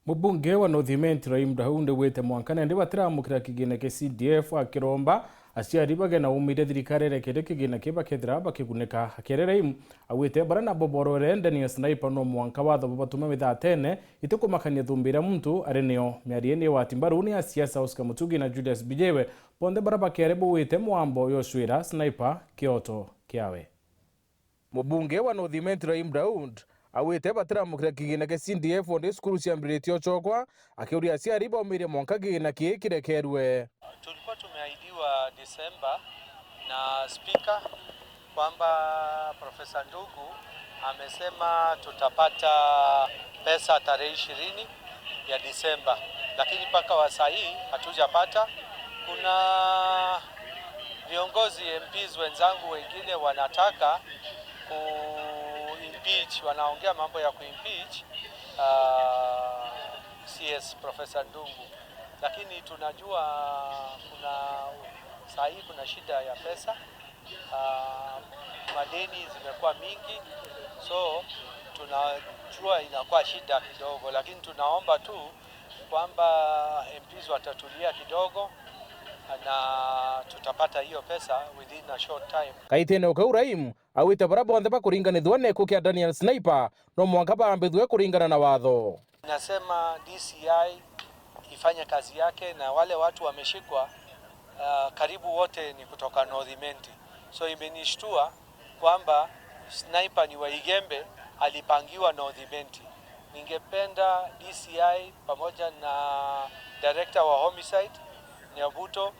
Mubunge wa North Imenti Raim Daunde wete mwankana ndi batiramukira kigina ke CDF akiromba aciari bagena umire thirikari rekere kigina ke bakethira bakiguneka. Akere Raim awite bara na boborore Daniel Sniper no mwanka watho batume mithatene itikumakania thumbira muntu ari nio miarie ni wati mbaru ni asiasa Oscar Mutugi na Julius Bijewe bonde bara bakere buwite mwambo yoshwira Sniper kioto kiawe. Mubunge wa North Imenti Raim Daund awite batiramukira kigina ke CDF onde cukuru ciambiritie ochokwa akiuria aciari baumire mwanka kigina ki kirekerwe. Tulikuwa tumeahidiwa Desemba na spika kwamba Profesa Ndugu amesema tutapata pesa tarehe 20 ya Desemba, lakini mpaka wa saa hii hatujapata. Kuna viongozi MPs wenzangu wengine wanataka ku-impeach, wanaongea mambo ya ku-impeach CS Profesa Ndungu, lakini tunajua kuna saa hii kuna shida ya pesa, madeni zimekuwa mingi, so tunajua inakuwa shida kidogo, lakini tunaomba tu kwamba MPs watatulia kidogo na tutapata hiyo pesa within a short time. Kaitene ukauraim awite bara bonthe bakuringanithwa neko kia Daniel Sniper no mwanka baambithwe kuringana na watho. Nasema DCI ifanye kazi yake, na wale watu wameshikwa karibu wote ni kutoka North Imenti. So imenishtua kwamba Sniper ni wa Igembe alipangiwa North Imenti. Ningependa DCI pamoja na director wa homicide Nyabuto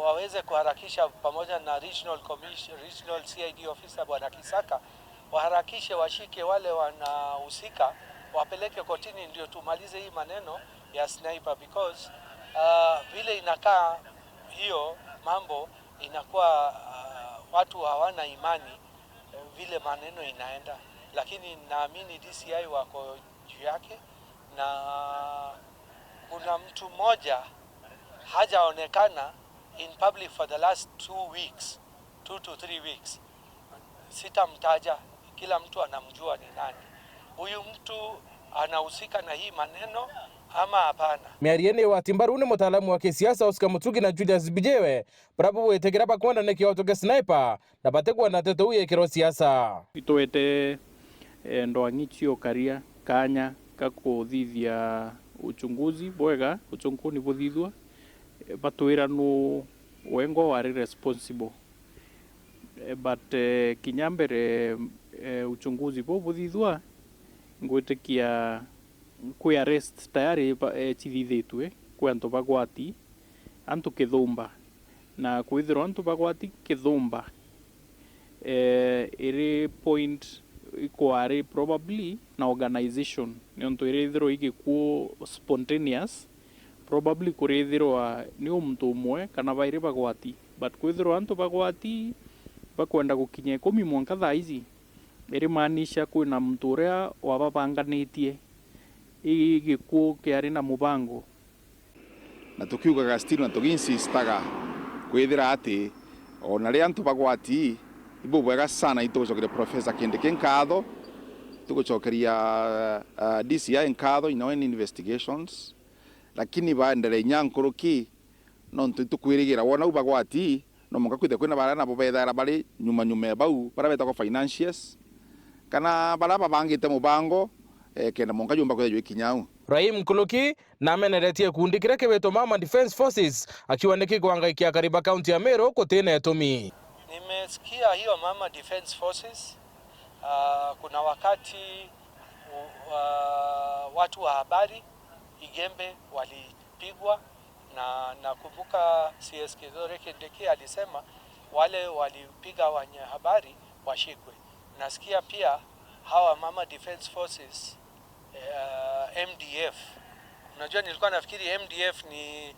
waweze kuharakisha pamoja na regional commission, regional CID officer Bwana Kisaka, waharakishe washike wale wanahusika wapeleke kotini, ndio tumalize hii maneno ya Sniper, because vile inakaa hiyo mambo inakuwa watu hawana imani vile maneno inaenda, lakini naamini DCI wako juu yake, na kuna mtu mmoja hajaonekana in public for the last 2 weeks, 2 to 3 weeks. Sitamtaja, kila mtu anamjua ni nani. Huyu mtu anahusika na hii maneno ama hapana? Miarie wa timbaru ni mutaalamu wa kisiasa Oscar Mutugi na Julius Bijewe barabu wetegera bakwenda ne kioto ke Sniper na bategwa na teto uye siasa itwete ndoang'ichio karia kanya kakuthithia uchunguzi bwega uchunguni buthithwa batwira nu wengo wari responsible, but kinya mbere uchunguzi bo buthithwa ngwitikia kwi arrest tayari chithithitwe kwi antu bagwati antu kithumba na kwithirwa antu bagwati kithumba iri point ikwari probably na organization niontu irithirwo igikuo spontaneous probably kurithirwa ni omuntu umwe kana bairi bagwati but kwithirwa antu bagwati bakwenda gukinya 10 mwanka thaa ici iri maanisha kwina muntu uria wababanganitie igikuo kiari na mubango. Na tukiugaga still na tuginsistaga kwithira ati ona ria antu bagwati ibu bwega sana itugucokeria Profesa Kindiki nkatho tugucokeria DCI nkatho in our investigations, lakini baendere nyankuruki no ntukwirigira wona ubagwati no monga kwithe kwina bara nabo bethara bari nyuma nyuma bau bara betagwo financiers kana bara babangite mubango kenda monga jumba kwithe ikinyau. Raim Kuluki na ameneretie kundi kiria kiwetwo Mama Defense Forces akiwa niki kuhangaikia Kariba kaunti ya Meru kutine etumi. Nimesikia hiyo Mama Defense Forces. Kuna wakati watu wa habari Igembe walipigwa, na nakumbuka CS Kithure Kindiki alisema wale walipiga wenye habari washikwe. Nasikia pia hawa Mama Defense Forces MDF. Unajua nilikuwa nafikiri MDF ni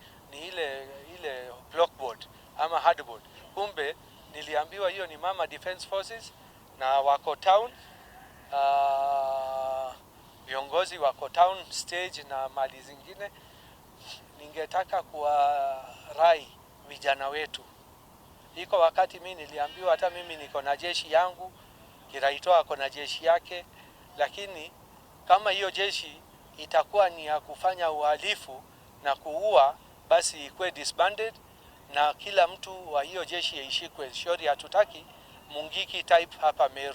ile blockboard ama hardboard. Kumbe niliambiwa hiyo ni Mama Defense Forces na wako town, viongozi wako town stage na mali zingine. Ningetaka kuwarai vijana wetu. Iko wakati mimi niliambiwa hata mimi niko na jeshi yangu, Kiraito ako na jeshi yake, lakini kama hiyo jeshi itakuwa ni ya kufanya uhalifu na kuua, basi ikuwe disbanded na kila mtu wa hiyo jeshi ishikwe. Shauri hatutaki Mungiki type hapa Meru.